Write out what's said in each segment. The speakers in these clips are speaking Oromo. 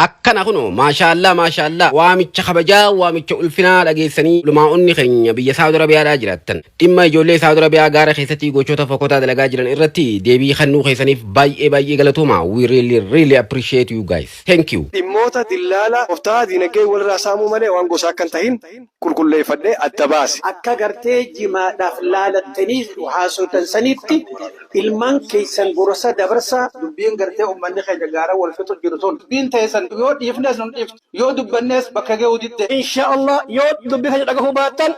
Akkana kunoo maashaallaa maashaallaa waamicha kabajaa waamicha ulfinaa dhageessanii ulumaa'onni keenya biyya Saawud Arabiyaadhaa jiraattan dhimma ijoollee Saawud Arabiyaa gaara keessatti gochoota fokkotaa dalagaa jiran irratti deebii kennuu keessaniif baay'ee baay'ee galatooma. We really really appreciate you guys. Thank you. Dhimmoota dillaala tooftaa diinagdee walirraa saamuu malee waan gosaa akka hin tahin qulqulleeffadhee adda baase. Akka gartee jimaadhaaf laalattanii haasotan sanitti ilmaan keessan gorsa dabarsaa. Dubbiin gartee uummanni keenya gaara wal fixu jiru tun dubbiin teessan yoo dhiifnes nun dhiiftu, yoo dubbannees bakka ga'uu didde. Insha Allah, yoo dubbii keenya dhagahuu baattan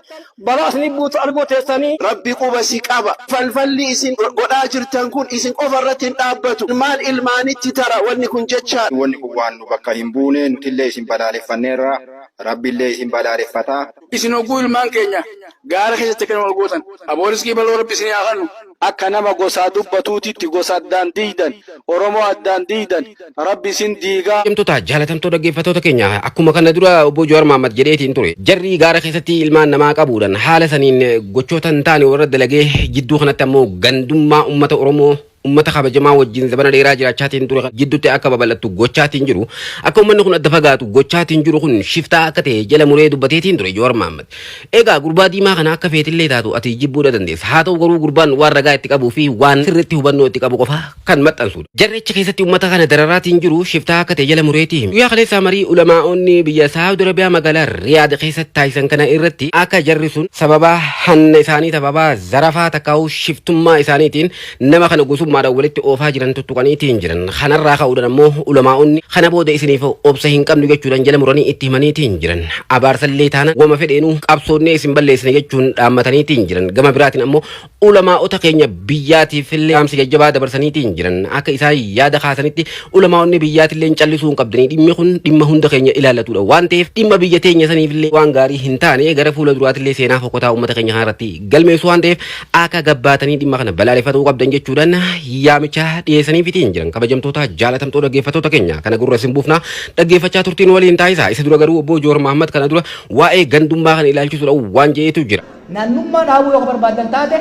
balaa isinii buutu arguu teessanii. Rabbi quba si qaba. Falfalli isin godhaa jirtan kun isin qofa irratti hin dhaabbatu. Ilmaan ilmaanitti tara wanni kun jecha. Wanni kun waan nu bakka hin buune, nutillee isin balaaleffanneerra, Rabbillee isin balaaleffata. Isin hogguu ilmaan keenya gaara keessatti kan wal gootan, aboo riskii bal'oo Rabbi isinii haa kennu. Akka nama gosaa dubbatuutitti gosa addaan diidan, Oromoo addaan diidan, Rabbi isin diigaa. Kabajamtoota jaalatamtoota dhaggeeffattoota keenya, akkuma kana dura obbo Jawaar Mahaammad jedheetiin ture, jarri gaara keessatti ilmaan namaa qabuudhaan haala saniin gochoota hin taane warra dalagee jidduu kanatti ammoo gandummaa ummata Oromoo, ummata kabajamaa wajjin zabana dheeraa jiraachaatiin ture jidduutti akka babal'attu gochaatiin jiru, akka ummanni kun adda fagaatu gochaatiin jiru kun shiftaa akka ta'e jala muree dubbateetiin ture Jawaar Mahaammad. Egaa gurbaa diimaa kana akka feetillee taatu ati jibbuudha dandeessa. Haa ta'u garuu gurbaan waan ragaa itti qabuu fi waan sirriitti hubannoo itti qabu qofa kan maxxansudha. Jarricha keessatti ummata kana dararaatiin jiru shiftaa akka ta'e jala mureetii hime. Guyyaa kaleessaa marii ulamaa'onni biyya Saawud Arabiyaa magaalaa Riyaad keessatti taasisan kana irratti akka jarri sun sababa hanna isaanii, sababa zarafaa takkaa'uu shiftummaa isaaniitiin nama kana gosummaadhaan walitti oofaa jiran tuttuqaniitiin jiran. Kanarraa ka'uudhaan ammoo ulamaa'onni kana booda isiniif obsa hin qabnu jechuudhaan jala muranii itti himaniitiin jiran. Abaarsallee taana wama fedheenuu qabsoonnee isin balleessine jechuun dhaammataniitiin jiran. Gama biraatiin ammoo ulamaa'ota keenya biyyaatiif illee dhaamsa jajjabaa dabarsaniitiin jiran. Akka isaan yaada kaasanitti ulamaa'onni biyyaatillee callisuu hin qabdanii, dhimmi kun dhimma hunda keenya ilaallatudha waan ta'eef, dhimma biyya teenya saniif illee waan gaarii hin taane gara fuula duraatillee seenaa fokkotaa uummata keenya kanarratti galmeessu waan ta'eef, akka gabbaatanii dhimma kana balaaleffatuu qabdan jechuudhaan yaamicha dhiyeessaniifitiin jiran. Kabajamtoota jaalatamtoota dhaggeeffattoota keenya, kana gurra isin buufnaa dhaggeeffachaa turtiin waliin taasisaa. Isa dura garuu obbo Joor Mahammad kana dura waa'ee gandummaa kana ilaalchisuudhaan waan jedhetu jira. Naannummaa dhaabuu yoo barbaadan taate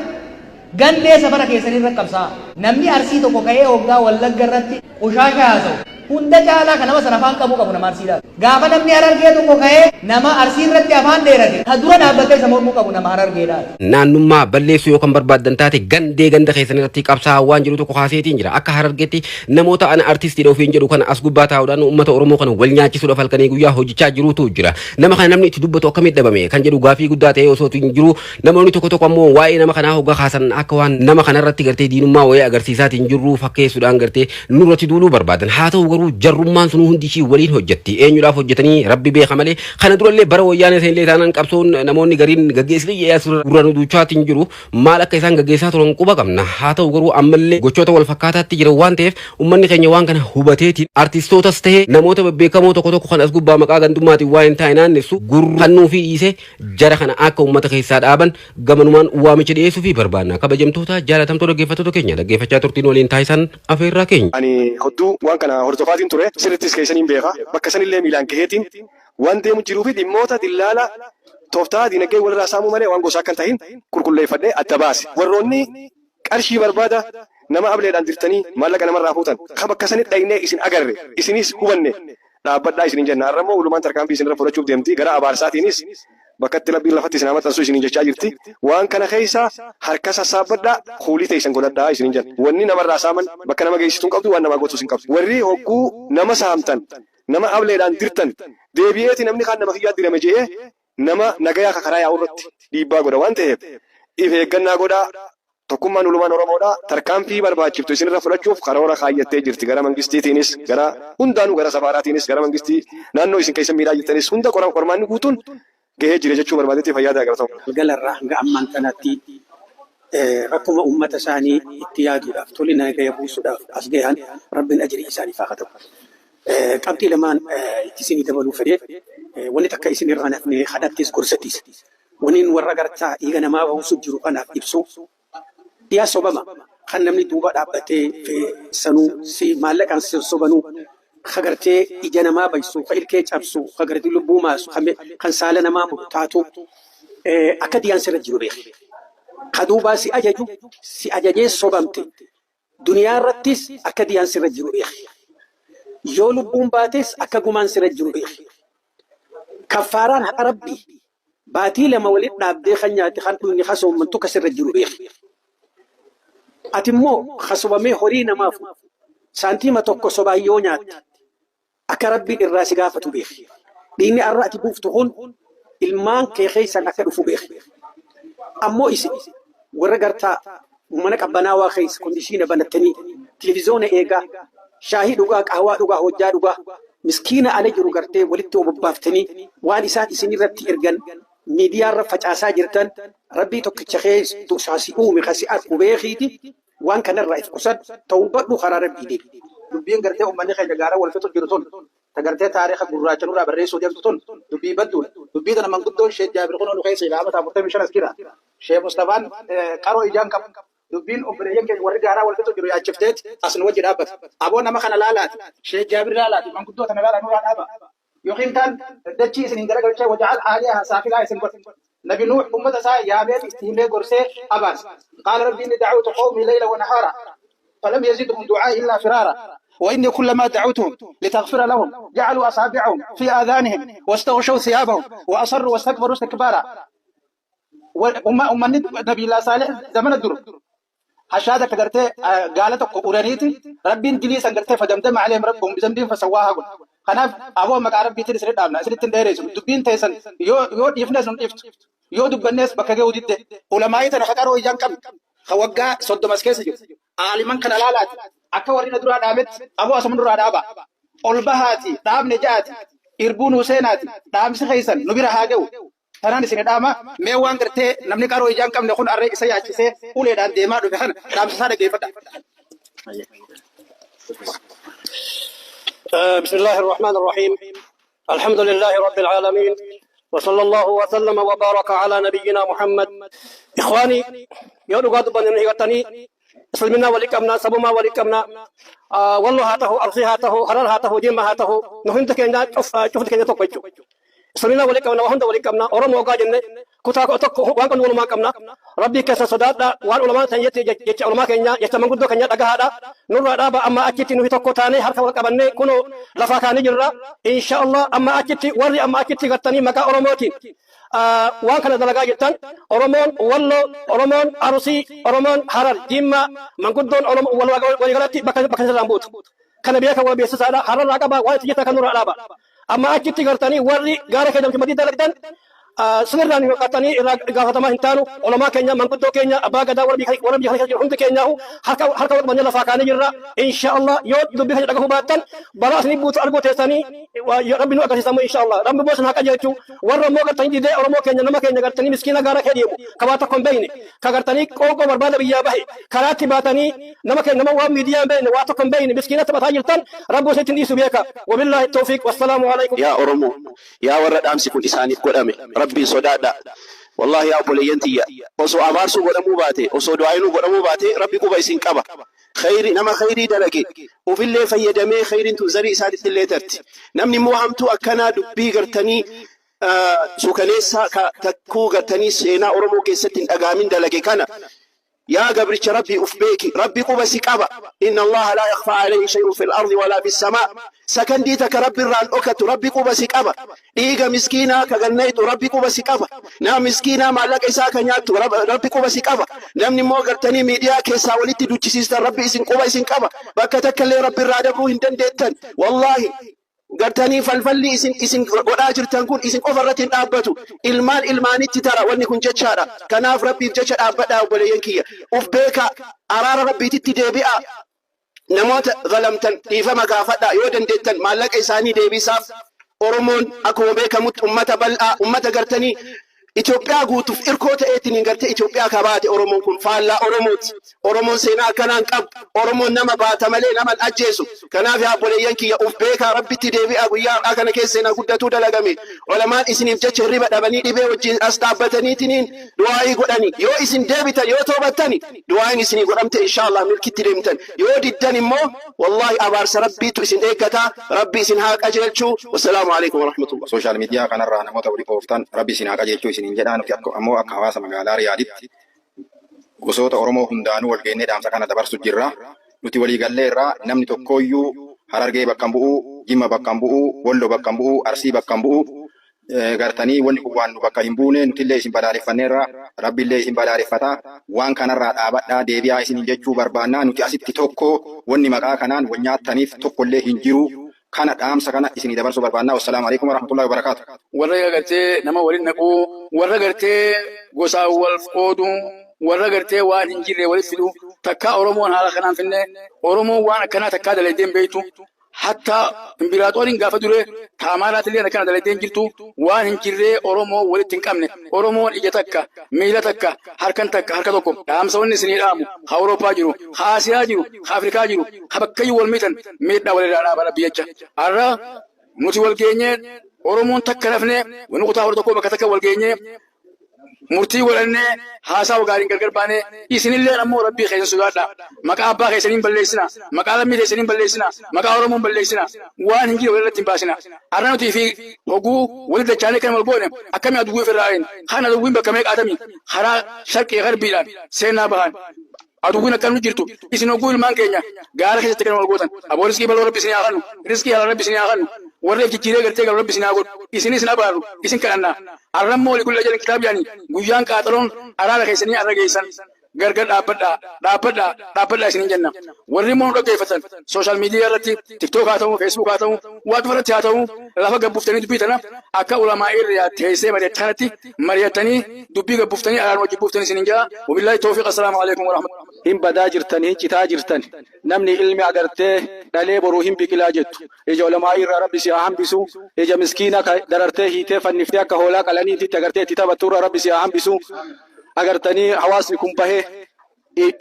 gandee safara keessanii irra qabsaa'a. Namni Arsii tokko ka'ee hoggaa Wallagga irratti qushaasha haasa'u, hunda caalaa kan nama sana afaan qabuu qabu nama Arsiidhaati. Gaafa namni Harargee tokko ka'ee nama Arsii irratti afaan dheerate, ka dura dhaabbatee isa mormuu qabu nama Harargeedhaati. Naannummaa balleessuu yoo kan barbaaddan taate gandee ganda keessan irratti qabsaa'aa waan jiru tokko kaaseetiin jira. Akka Harargeetti namoota ana artistiidha ofiin jedhu kana as gubbaa taa'uudhaan uummata Oromoo kana wal nyaachisuudhaaf halkanii guyyaa hojjechaa jirutu jira. Nama kana namni itti dubbatu akkamitti dhabame kan jedhu gaafii guddaa ta'ee osoo hin jiru, namoonni tokko tokko ammoo waa'ee nama kanaa hoggaa kaasan akka waan nama kanarratti gartee diinummaa wayii agarsiisaatiin jirru fakkeessuudhaan gartee nurratti duuluu barbaadan. Haa ta'u garuu jarrummaan sunuu hundi ishii waliin hojjetti. Eenyudhaaf hojjetanii Rabbi beeka malee, kana durallee bara wayyaanee sanillee taanaan qabsoon namoonni gariin gaggeessanii gurra nu duuchaatiin jiru, maal akka isaan gaggeessaa turan quba qabna. Haa ta'u garuu ammallee gochoota wal fakkaataatti jiran waan ta'eef, uummanni keenya waan kana hubateetiin artistootas ta'e namoota bebbeekamoo tokko tokko kan as gubbaa maqaa gandummaatiin waa hin taane naannessu gurra kannuu fi dhiisee jara kana akka uummata keessaa dhaaban gamanumaan waamicha dhiyeessuu fi barbaanna. Kabajamtoota jaalatamtoota dhaggeeffattoota keenya, dhaggeeffachaa turtiin waliin taasisan afeerraa keenya. Ani hodduu waan kana hordofaatiin ture, sirrittis keessaniin beeka, bakka sanillee miilaan gaheetiin waan deemu jiruu fi dhimmoota dillaala tooftaa diinagdee walirraa saamuu malee waan gosaa akka hin tahin qulqulleeffadhee adda baase. Warroonni qarshii barbaada nama ableedhaan dirtanii maallaqa namarraa fuutan kan bakka sanitti dhaynee isin agarre, isinis hubanne, dhaabbadhaa isinin jenna. Har'a immoo ulumaan tarkaanfii isinirra fudhachuuf deemti. Gara abaarsaatiinis bakkatti Rabbiin lafatti isin haa maxxansu isinin jechaa jirti. Waan kana keessa harka sassaabbadhaa, kuulii teessan godhadhaa isinin jenna. Wanni namarraa saaman bakka nama geessitu hin qabdu, waan namaa gootus hin qabdu. Warri hogguu nama saamtan, nama ableedhaan dirtan, deebi'eeti namni kaan nama kiyyaa dirame je'ee nama nagayaa ka karaa yaa'u irratti dhiibbaa godha waan ta'eef if eeggannaa godhaa. Tokkummaan ulumaan Oromoodhaa tarkaanfii barbaachiftu isinirra fudhachuuf karoora kaayyattee jirti. Gara mangistiitiinis, gara hundaanuu, gara safaaraatiinis, gara mangistii naannoo isin keessa miidhaa jirtanis hunda qormaanni guutuun gahee jira jechuu barbaadetti. Fayyaa ta'aa. Galgalarraa hanga ammaan tanaatti rakkuma uummata isaanii itti yaaduudhaaf tolina nagaya buusuudhaaf as gahan, Rabbiin ajirii isaaniif haa katabu. Qabxii lamaan itti isinii dabaluu fedhe, wanni takka isin irraa nafne kadhattis gorsattis. Waniin warra gartaa dhiiga namaa ba'uusu jiru kanaaf ibsu, dhiyaa sobama kan namni duuba dhaabbatee sanuu si maallaqaan sobanuu ka gartee ija namaa baysu, ka ilkee cabsu, ka gartee lubbuu maasu, kan saala namaa muru taatu akka diyaan sirra jiru beeki. Ka duubaa si ajaju si ajajee sobamte, duniyaa irrattis akka diyaan sirra jiru beeki. Yoo lubbuun baates akka gumaan sirra jiru beeki. Kaffaaraan haqa Rabbii baatii 2 walitti dhaabdee kan nyaate kan dhuyne kan soommantu akka sirra jiru beeki. Ati immoo ka sobamee horii namaa fuudhu saantiima tokko sobaan yoo nyaatte akka Rabbiin irraa si gaafatu beeki. Dhiigni arra ati buuftu kun ilmaan kee keessan akka dhufu beeki. Ammoo isin warra gartaa mana qabbanaawaa keessa kondishiina banattanii televiziyoona eegaa shaahii dhugaa qahwaa dhugaa hojjaa dhugaa miskiina ala jiru gartee walitti obobbaaftanii waan isaan isin irratti ergan miidiyaa irra facaasaa jirtan Rabbii tokkicha keessa si uume ka si arku beekiiti waan kanarraa if qusadhu tawbadhu karaa Rabbii deebi. Dubbiin gartee ummanni keenya gaara wal fixu jiru tun ta gartee taariikha gurraacha nurraa barreessuu deemtu tun dubbii badduudha. Dubbii tana manguddoon Sheek Jaabir kunoo nu keessa jira amata 45 as jira. Sheek Mustafaan qaroo ijaan qabu. Dubbiin obboleeyyan keenya warri gaaraa wal fixu jiru yaachifteet as nu wajji dhaabbata. Aboo nama kana laalaati. Sheek Jaabir laalaati. Manguddoo tana laalaa nurraa dhaaba. Yookiin kaan dachii isiniin garagalchee waja'al aaliyaha saafilaa isin godha. Nabi Nuuh ummata isaa yaameeti itti himee gorsee abaarse. Qaala rabbi inni da'awtu qawmii layla wa nahaara falam yazidhum du'aa'i illaa firaara wa inni kullamaa da'awtuhum litaghfira lahum ja'aluu asaabi'ahum fi aadhaanihim wastaghshaw thiyaabahum wa asarru wastakbaru istikbaara. Ummanni Nabiyyillaa Saalih zamana dur hashaa takka gartee gaala tokko uraniiti Rabbiin dilii san gartee fadamdama alayhim rabbuhum bizambiin fasawwaahaa godhe. Kanaaf aboo maqaa Rabbiitiin isin dhaabna isinitti hin dheereessinu dubbiin teessan yoo yoo dhiifnes nun dhiiftu yoo dubbannees bakka ga'uu didde ulamaa'ii tana ka qaroo ijaan qabne ka waggaa 30 as keessa jiru aaliman kana laalaati akka warri na duraa dhaametti aboo asuma nurraa dhaaba ol bahaati dhaabne ja'aati irbuu nuu seenaati dhaamsi keessan nu bira haa ga'u Tanaan isini dhaama, mee waan gartee namni qaroo ijaa hin qabne kun arree isa yaachisee uleedhaan deemaa dhufe kana dhaamsa isaa dhageeffadha. بسم الله الرحمن الرحيم الحمد لله رب العالمين وصلى الله وسلم وبارك على نبينا محمد إخواني يا رجال بني هيغتني اسلمنا ولكمنا سبما ولكمنا والله هاته أرضي هاته هرر هاته جيم هاته نهند كينا شوف كينا توكو Islaaminaa walii qabna, waa hunda walii qabna. Oromoo hoggaa jenne kutaa tokko waan qabnu walumaa qabna. Rabbii keessa sodaadha. Waan ulamaan tan jette jecha ulamaa keenya jecha manguddoo keenya dhagahaadha. Nurraa dhaaba amma achitti nuyi tokko taanee harka wal qabannee kunoo lafaa kaanii jirra. Insha Allah amma achitti warri amma achitti gartanii maqaa Oromootiin waan kana dalagaa jirtan Oromoon Walloo, Oromoon Arusii, Oromoon Harar, Jimmaa manguddoon Oromoo waliigalatti bakka bakka sirraan buutu. Kana beeka wal beeksisaadha. Hararraa qaba waan itti jirtan kan nurraa dhaaba. Amma achitti gartanii warri gaara keenya maddii dalagdan sinirraan hin gartanii irraa gaafatamaa hin taanu. Ulamaa keenya manguddoo keenya abbaa gadaa warra biyya warra biyya kana keessa jiru hundi keenyaahu harka harka wal qabannee lafaa kaanee jirra. Insha Allah yoo dubbii keenya dhagahuu baattan balaa isinii buutu arguu teessanii Rabbi nu agarsiisa immoo insha Allah. Rabbi immoo isin haa qajeelchu. Warra immoo gartanii didee Oromoo keenya nama keenya gartanii miskiina gaara kee deemu ka waa tokko hin beekne ka gartanii qoonqoo barbaada biyyaa bahe karaatti baatanii nama keenya nama waan miidiyaa hin beekne waa tokko hin beekne miskiina taphataa jirtan Rabbi isinitti hin dhiisu beeka. Wabillaahi tawfiiq wassalaamu alaikum. Yaa Oromoo, yaa warra dhaamsi kun isaaniif godhame, Rabbiin sodaadhaa. Wallaahi yaa obboleeyyan tiyya, osoo abaarsuu godhamuu baate, osoo du'aa'inuu godhamuu baate, Rabbi quba isin qaba. Kheyri, nama kheyrii dalage, ufillee fayyadamee kheyriin tun zarii isaatittillee tarti. Namni immoo hamtuu akkanaa dubbii gartanii suukaneessaa ka takkuu gartanii seenaa Oromoo keessatti hin dhaga'amin dalage kana Yaa gabricha Rabbii uf beeki, Rabbi quba si qaba. Inna Allaaha laa yakhfaa alayhi shay'un fil ardi walaa fis samaa. Sakandii takka Rabbi irraa hin dhokattu, Rabbi quba si qaba. Dhiiga miskiinaa ka gad nayxu Rabbi quba si qaba. Nama miskiinaa maallaqa isaa ka nyaattu Rabbi quba si qaba. Namni immoo gartanii miidiyaa keessaa walitti duchisiistan Rabbi isin quba isin qaba. Bakka takkallee Rabbi irraa dabruu hin dandeettan. Wallaahi Gartanii falfalli isin isin godhaa jirtan kun isin qofa irratti hin dhaabbatu. Ilmaan ilmaanitti tara wanni kun jechaadha. Kanaaf Rabbiif jecha dhaabbadhaa obboleeyyan kiyya. Uf beekaa. Araara Rabbiititti deebi'aa. Namoota zalamtan dhiifama gaafadhaa. Yoo dandeettan maallaqa isaanii deebisaaf. Oromoon akkuma beekamutti ummata bal'aa, ummata gartanii Itoophiyaa guutuuf irkoo ta'eetiniin gartee Itoophiyaa ka baate Oromoon kun faallaa Oromooti. Oromoon seenaa akkanaa hin qabu. Oromoon nama baata malee nama hin ajjeesu. Kanaaf yaa obboleeyyan kiyya uf beekaa Rabbitti deebi'aa guyyaa har'aa kana keessa seenaa guddatuu dalagame. Ulamaan isiniif jecha hirriba dhabanii dhibee wajjin as dhaabbataniitiniin du'aa'ii godhani. Yoo isin deebitan yoo toobattani du'aa'iin isinii godhamte inshaa Allah milkitti deemtan. Yoo diddan immoo Wallaahi abaarsa Rabbiitu isin eeggata. Rabbi isin haa qajeelchu. Wassalaamu alaikum warahmatullah. Social media kanarraa namoota wali ooftan Rabbi isin haa qajeelchuu isiniin jedha nuti akka ammoo akka hawaasa magaalaa Riyaaditti gosoota Oromoo hundaanuu wal geennee dhaamsa kana dabarsu jirra. Nuti walii galleerra namni tokkooyyuu Harargee bakka hin bu'u, Jimma bakka hin bu'u, Wollo bakka hin bu'u, Arsii bakka hin bu'u. Gartanii wanni kun waan nu bakka hin buune, nutillee isin balaaleffanneerra, Rabbillee isin balaaleffata. Waan kanarraa dhaabadhaa, deebi'aa isiniin jechuu barbaanna. Nuti asitti tokko, wanni maqaa kanaan wal nyaattaniif tokkollee hin jiru. Kana dhaamsa kana isinii dabarsuu barbaanna. Wassalaamu alaikum warahmatullahi wabarakaatu. Warra gartee nama waliin naquu, warra gartee gosaan wal qooduu, warra gartee waan hin jirre walitti fidu, takkaa Oromoon haala kanaan finne, Oromoon waan akkanaa takkaa dalaydee hin beektu. Hatta Imbiraaxooriin gaafa dure ta Amaaraatilleen akkana dalaydee hin jirtu. Waan hin jirree Oromoo walitti hin qabne. Oromoon ija takka, miila takka, harkan takka, harka tokko. Dhaamsa wanni isinii dhaamu, ka Awurooppaa jiru, ka Aasiyaa jiru, ka Afrikaa jiru, ka bakkayyuu wal miitan, miidhaa walirraa dhaaba Rabbi jecha. Arra nuti wal geenyee Oromoon takka nafnee wanni kutaa 11 bakka takka wal geenyee murtii godhannee haasawa gaariin gargar baanee, isinilleen ammoo Rabbii keessan sodaadhaa. Maqaa abbaa keessanii hin balleessinaa, maqaa lammii teessanii hin balleessinaa, maqaa Oromoo hin balleessinaa, waan hin jirre walirratti hin baasinaa. Arra nuti fi hoguu walitti dachaanee akkana wal goone akkami aduwwii ofirraa ariina? Kan aduwwiin bakka meeqaatamii karaa sharqii garbiidhaan seenaa bahan aduwwiin akkam nu jirtu, isin hogguu ilmaan keenya gaara keessatti akkana wal gootan. Aboo, rizqii bal'oo Rabbi isinii haa kennu, rizqii halal Rabbi isinii haa kennu, warra if jijjiiree gartee galu Rabbi isin haa godhu. Isinis hin abaaru, isin kadhannaa. Arrammoo likulli ajalin kitaab jedhanii, guyyaan qaaxaroon araara keessanii arra geessan. Gargar dhaabbadhaa, dhaabbadhaa, dhaabbadhaa isiniin jenna. Warri immoo nu dhaggeeffatan social media irratti, TikTok haa ta'u, Facebook haa ta'u, waa cufa irratti haa ta'u, lafa gabbuftanii dubbii tana akka ulamaa irraa teessee mari'atte kanatti mari'attanii dubbii gabbuftanii araaruma wajjin buuftanii isiniin jedha. Wabillahi tawfiq, assalaamu alaikum warahmatullahi. Hin badaa jirtan, hin citaa jirtan. Namni ilmi agartee dhalee boruu hin biqilaa jettu. Ija ulamaa'ii irraa Rabbi si haa hambisu. Ija miskiina ka darartee hiitee fanniftee akka hoolaa qalaniititti agartee itti taphattu irraa Rabbi si haa hambisu. Agartanii, hawaasni kun bahee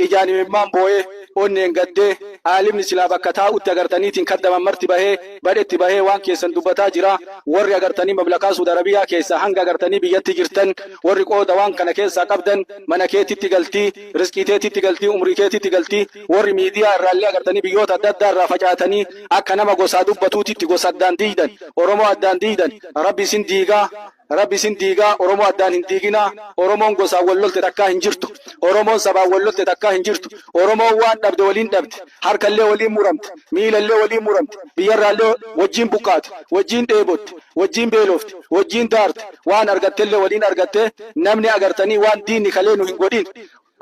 ijaan imimmaan boo'ee, onneen gaddee, aalimni silaa bakka taa'utti agartaniitiin kaddaman marti bahee badhetti bahee waan keessan dubbataa jira. Warri agartanii mamlakaa Suud Arabiyaa keessaa hanga agartanii biyyatti jirtan, warri qooda waan kana keessaa qabdan, mana keetitti galtii, rizqii teetitti galtii, umrii keetitti galtii. Warri miidiyaa irraallee agartanii biyyoota adda addaa irraa facaatanii akka nama gosaa dubbatuutitti gosa addaan diigdan, Oromoo addaan diigdan, Rabbi isin diigaa. Rabbi isin diigaa. Oromoo addaan hin diiginaa. Oromoon gosaan wal lolte takkaa hin jirtu. Oromoon sabaan wal lolte takkaa hin jirtu. Oromoon waan dhabde waliin dhabde. Harkallee waliin muramte. Miilallee waliin muramte. Biyyarraallee wajjin buqqaate. Wajjin dheebotte. Wajjin beelofte. Wajjin daarte. Waan argattellee waliin argatte. Namni agartanii waan diinni kalee nu hin godhin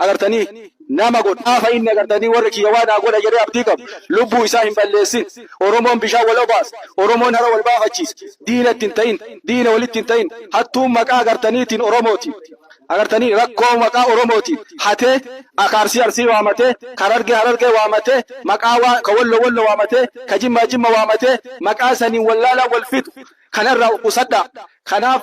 agartanii nama godhu. Gaafa inni agartanii warri kiyya waa naa godha jedhee abdii qabu lubbuu isaa hin balleessin. Oromoon bishaan wal obaasa. Oromoon hara wal baafachiisa. Diina itti hin ta'in. Diina walitti hin ta'in. Hattuun maqaa agartaniitiin Oromootiin. Agartanii rakkoo maqaa Oromootiin hatee ka Arsii Arsii waamatee, ka Harargee Harargee waamatee, maqaa waa ka Wallo Wallo waamatee, ka Jimmaa Jimma waamatee maqaa saniin wallaalaan wal fixu. Kanarraa of qusadhaa. Kanaaf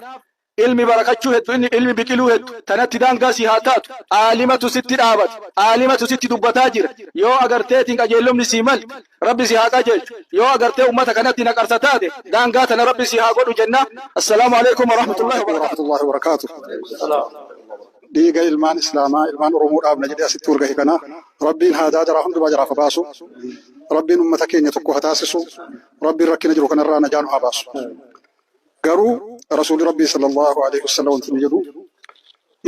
ilmi barakachuu heddu, inni ilmi biqiluu heddu, tanatti daangaa sii haa taatu. Aalimatu sitti dhaabate, aalimatu sitti dubbataa jira. Yoo agarteetiin qajeellumni sii male, Rabbi si haa qajeelchu. Yoo agartee ummata kanatti naqarsa taate, daangaa tana Rabbi si haa godhu jenna. Assalaamu alaikum warahmatullahi wabarakaatu. Warahmatullahi wabarakatuh. Dhiiga ilmaan Islaamaa, ilmaan Oromoo dhaabna jedhee asitti wal gahe kana Rabbiin haadaa jaraa hundumaa jaraaf haa baasu. Rabbiin ummata keenya tokko haa taasisu. Rabbiin rakkina jiru kanarraa najaa nu haa baasu. Garuu Rasuulli Rabbii sallallahu alaihi wasallam wanti inni jedhu,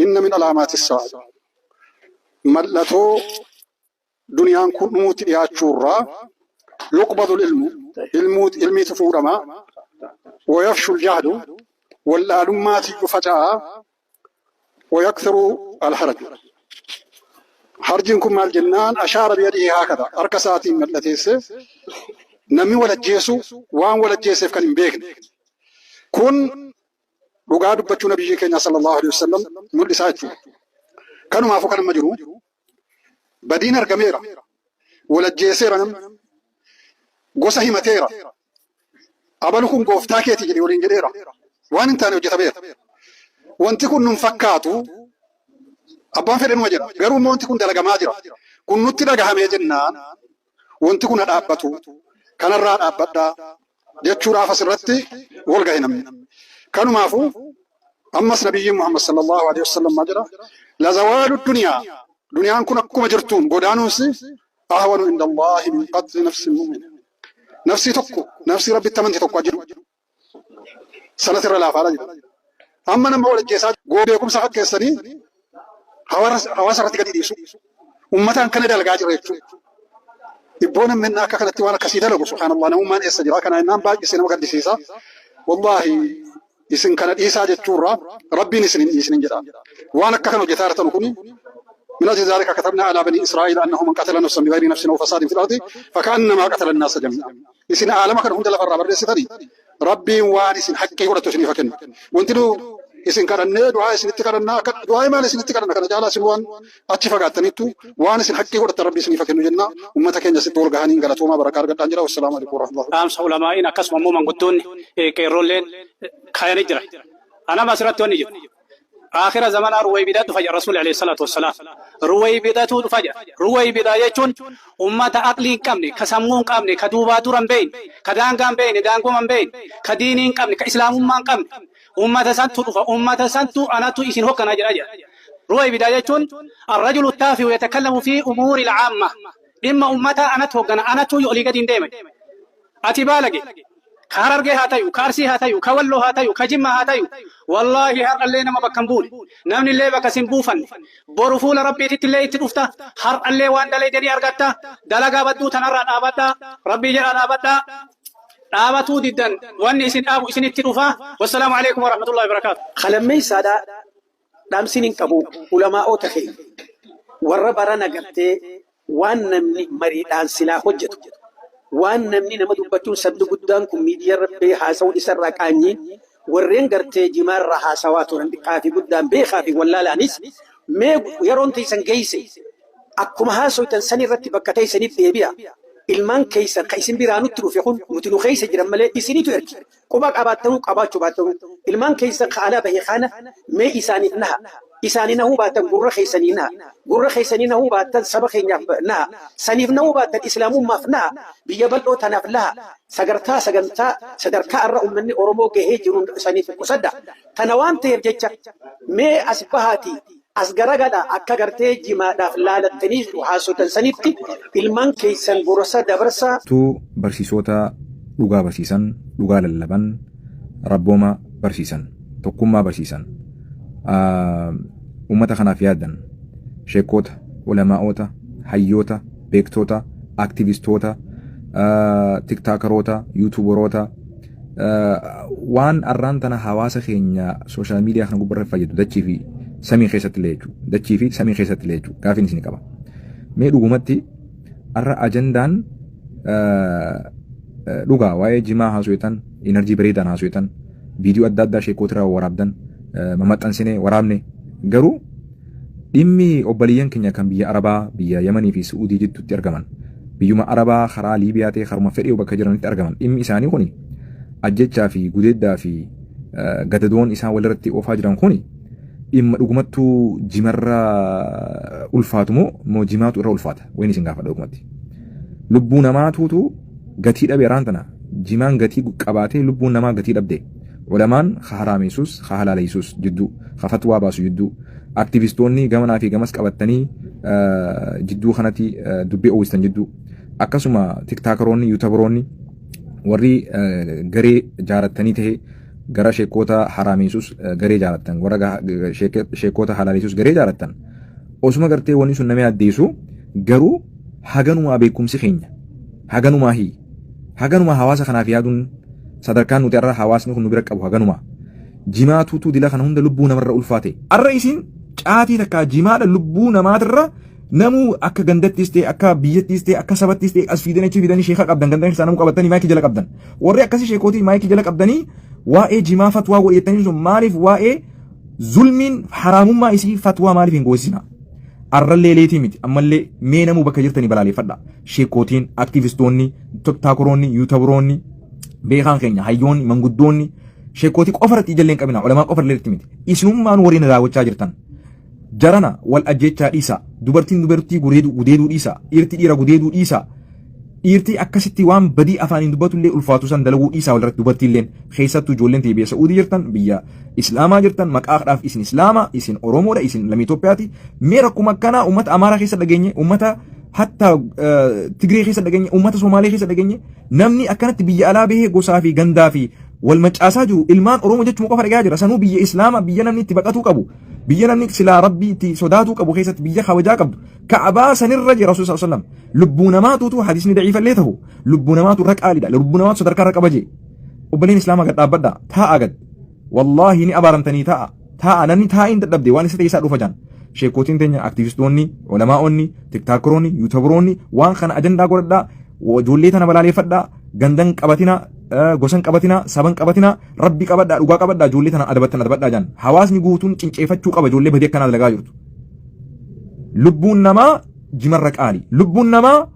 inna min alaamaati sa'a, mallatoo duniyaan kun dhumuutti dhiyaachuurraa, yuqbadul ilmu, ilmuu ilmiitu fuudhama, wayafshul jahlu, wallaalummaatiyyuu faca'a, wayakthiru alharaju. Harjiin kun maal jennaan, ashaara biyadihi haakada, harka isaatiin mallateesse, namni wal ajjeesu waan wal ajjeeseef kan hin beekne. Kun dhugaa dubbachuu nabiyyi keenya sallallahu alaihi wasallam mul'isaa jechuudha. Kanumaafuu kan amma jiru badiin argameera. Wal ajjeeseera namni. Gosa himateera. Abalu kun gooftaa keeti jedhe waliin jedheera. Waan hin taane hojjetameera. Wanti kun nun fakkaatu, abbaan fedhe numa jedha. Garuu immoo wanti kun dalagamaa jira. Kun nutti dhagahamee jennaan wanti kun ha dhaabbatu. Kanarraa dhaabbadhaa jechuudhaaf asirratti wal gahe namni. Kanumaafuu ammas nabiyyiin Muhammad sallallahu alaihi wasallam maal jedha? Lazawaalu duniyaa. Duniyaan kun akkuma jirtuun godaanuunsi ahwanu inda Allahi min qatli nafsin mu'mina. Nafsii tokko, nafsii Rabbitti amante tokko ajjeesu sanatti irra laafaadha jedha. Amma nama wal ajjeesaa goo beekumsa fakkeessanii hawaasa irratti gadi dhiisu. Uummataan kana dalagaa jira jechuudha. Ibboo namni akka kanatti waan akkasii dalagu, subhaanallah, namummaan eessa jira? Kana jennaan baay'isee nama gaddisiisa. Wallaahi, isin kana dhiisaa jechuurraa Rabbiin isin hin dhiisinin jedha. Waan akka kana hojjetaa jirtan kuni من أجل ذلك كتبنا على بني إسرائيل أنه من قتل نفسا بغير نفس أو فساد في الأرض فكأنما قتل الناس جميعا. Isin aalama kana hunda lafarraa barreessitanii Rabbiin waan isin haqqii godhatu isiniif haa kennu. Wanti nu isin kadhannee du'aa isinitti kadhannaa, du'aa maal isinitti kadhanna? Kana caalaa isin waan achi fagaattaniittu waan isin haqqii godhattan Rabbi isiniif haa kennu jenna. Ummata keenya sitti wal gahaniin galatoomaa, barakaa argadhaan jira. Wassalaamu alaikum warahmatullahi. Dhaamsa ulamaa'iin akkasuma immoo manguddoonni qeerroolleen kaayanii jira. Anama asirratti wanni jiru. Aakhira zamanaa ruwaybidaa dhufa jedha Rasuulli alayhi salaatu wassalaam. Ruwaybidatu dhufa jedha. Ruwaybidaa jechuun ummata aqlii hin qabne, ka sammuu hin qabne, ka duubaa dura hin beekne, ka daangaa hin beekne, daangoma hin beekne, ka diinii hin qabne, ka islaamummaa hin qabne. Ummata santu dhufa, ummata santu anatu isin hoggana jedha jedha. Ruwaybidaa jechuun arrajulu taafihu yatakallamu fi umuuri al-caamma. Dhimma ummataa anatu hoggana, anatu olii gadi hin deema. Ati baalage. Ka Harargee haa tayu, ka Arsii haa tayu, ka Walloo haa tayu, ka Jimmaa haa tayu. Wallaahi, har'allee nama bakka hin buune. Namni illee bakka sin buufanne. Boru fuula Rabbiititti illee itti dhufta. Har'allee waan dalaydanii argatta. Dalagaa badduu tanarraa dhaabadhaa. Rabbii jedhaa dhaabadhaa. Dhaabatuu diddan wanni isin dhaabu isinitti dhufa. Wassalaamu alaikum warahmatullahi wabarakaatu. Kalammeessaadha dhaamsin hin qabu ulamaa'oota keenya warra barana gartee waan namni mariidhaan silaa hojjetu, waan namni nama dubbachuun, sabni guddaan kun miidiyaa irra bahee haasa'uun isarraa qaanyii, warreen gartee jimaarraa haasawaa turan, xiqqaa fi guddaan, beekaa fi wallaalaanis, mee yeroon teessan geesse, akkuma haasoytan san irratti bakka teessanitti deebi'a. Ilmaan keessan ka isin biraa nutti dhufe kun nuti nu keessa jiran malee isinitu erge. Quba qabaattanuu qabaachuu baattanuu, ilmaan keessan ka alaa bahe kana mee isaaniif naha. Isaanii nahuu baattan gurra keessanii naha. Gurra keessanii nahuu baattan saba keenyaaf naha. Saniif nahuu baattan islaamummaaf naha. Biyya bal'oo tanaaf laha. Sagartaa sagantaa sadarkaa irra uummanni Oromoo gahee jiru saniif qusadha. Tana waan ta'eef jecha mee as bahaatii as garagadha, akka gartee jimaadhaaf laalattanii haasotan sanitti ilmaan keessan gorsa dabarsaa. Tu barsiisota dhugaa barsiisan, dhugaa lallaban, rabbooma barsiisan, tokkummaa barsiisan, uummata kanaaf yaadan, sheekota, ulamaa'ota, hayyoota, beektoota, aktivistoota, tiktaakeroota, yuutuubaroota, waan arraan tana hawaasa keenya social media kana gubbarra fayyadu dachii fi samii keessatti illee jechuudha. Dachii fi samii keessatti illee jechuudha. Gaafiin isin qaba. Mee dhugumatti arra ajandaan dhugaa waa'ee jimaa haasoftan, energy bareedaan haasoftan, viidiyoo adda addaa sheekota irraa waraabdan mamaxxansine waraabne, garuu dhimmi obboleeyyan keenya kan biyya Arabaa, biyya Yamanii fi Su'uudii jidduutti argaman, biyyuma Arabaa karaa Liibiyaa ta'e karuma fedhee bakka jiranitti argaman, dhimmi isaanii kuni ajjechaa fi gudeeddaa fi gadadoon isaan walirratti oofaa jiran kuni dhimma dhugumattuu jimarra ulfaatu moo jimaatu irra ulfaata? Wayin isin gaafadha dhugumatti. Lubbuu namaatuutu gatii dhabe araan tana. Jimaan gatii qabaatee lubbuun namaa gatii dhabde. Ulamaan ka haraameessus ka halaaleessus jidduu, ka fatwaa baasu jidduu, aktivistoonni gamanaa fi gamas qabattanii jidduu kanatti dubbii oowwistan jidduu, akkasuma tiktaakeroonni, yuutubaroonni, warri garee jaarattanii ta'e gara sheekota haraameessus garee jaarattan, warra sheekota halaaleessus garee jaarattan, osuma gartee wanni sun nama addeessu, garuu haganumaa beekumsi keenya haganumaa hi haganumaa hawaasa kanaaf yaaduun sadarkaan nuti irra hawaasni kun nu bira qabu haganumaa jimaatuutu dila kana hunda lubbuu namarra ulfaate. Arra isin caatii takkaa jimaadha lubbuu namaatirra namuu akka gandattis ta'e, akka biyyattis ta'e, akka sabattis ta'e, as fiidanii achi fiidanii sheeka qabdan, ganda keessaa namuu qabatanii maayikii jala qabdan. Warri akkasii sheekootii maayikii jala qabdanii waa'ee jimaa fatwaa godhettanii sun maaliif waa'ee zulmiin haraamummaa isii fatwaa maaliif hin goosisina? Arrallee leetii miti, ammallee mee namuu bakka jirtanii balaaleffadha. Sheekootiin, aktivistoonni, tiktaakeroonni, yuutubaroonni, beekaan keenya, hayyoonni, manguddoonni, sheekootii qofa irratti ijallee hin qabina, ulamaa qofa irratti miti. Isinummaan warri raawwachaa jirtan. Jarana wal ajjechaa dhiisa. Dubartiin dubartii gudeeduu dhiisa. Dhiirti dhiira gudeeduu dhiisa. Dhiirti akkasitti waan badii afaaniin dubbatu illee ulfaatu san dalaguu dhiisa walirratti dubartiilleen, keessattuu ijoolleen ta'e biyya Sa'uudii jirtan, biyya Islaamaa jirtan, maqaadhaaf isin Islaama, isin Oromoodha, isin lammii Itoophiyaati. Mee rakkuma akkanaa uummata Amaaraa keessa dhageenye, uummata hatta Tigree keessa dhageenye, uummata Somaalee keessa dhageenye, namni akkanatti biyya alaa bahee gosaa fi gandaa fi wal macaasaa jiru ilmaan Oromoo jechuma qofa dhagaa jira. Sanuu biyya Islaamaa, biyya namni itti baqatuu qabu. Biyya namni silaa Rabbii itti sodaatuu qabu keessatti, biyya kabajaa qabdu, Ka'abaa sanirra jira Rasuul sallallahu alaihi wasallam. Lubbuu namaatuutu, hadisni daciifallee ta'u, lubbuu namaatu irra qaaliidha, lubbuu namaatu sadarkaa irra qaba jee. Obboleen Islaamaa, gad dhaabbadha, taa'a gad. Wallaahi ni abaaramtanii. Taa'a, taa'a. Namni taa'iin dadhabde waan isa ta'e dhufa jaan. Sheekootiin teenya, aktivistoonni, ulamaa'onni, tiktaakeroonni, yuutubaroonni waan kana ajandaa godhadhaa, ijoollee tana balaaleeffadhaa. Gandan qabatina, gosan qabatina, saban qabatina, Rabbi qabadhaa, dhugaa qabadhaa. Ijoollee tana adabattan adabadhaa jaan. Hawaasni guutuun cinceeffachuu qaba ijoollee badii akkanaa dalagaa jirtu. Lubbuun namaa jimarra qaali. Lubbuun namaa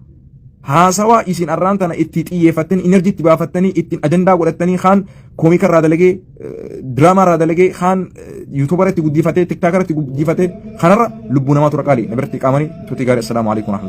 haasawaa isin arraan tana itti xiyyeeffattanii, energy itti baafattanii, ittiin ajandaa godhattanii, kaan koomika irraa dalagee, diraamaa irraa dalagee, kaan yuutuubara itti guddifatee, tiktaakara itti guddifatee, kanarra lubbuu namaatu irra qaali. Na biratti qaamanii tuutii gaarii. Assalaamu alaikum.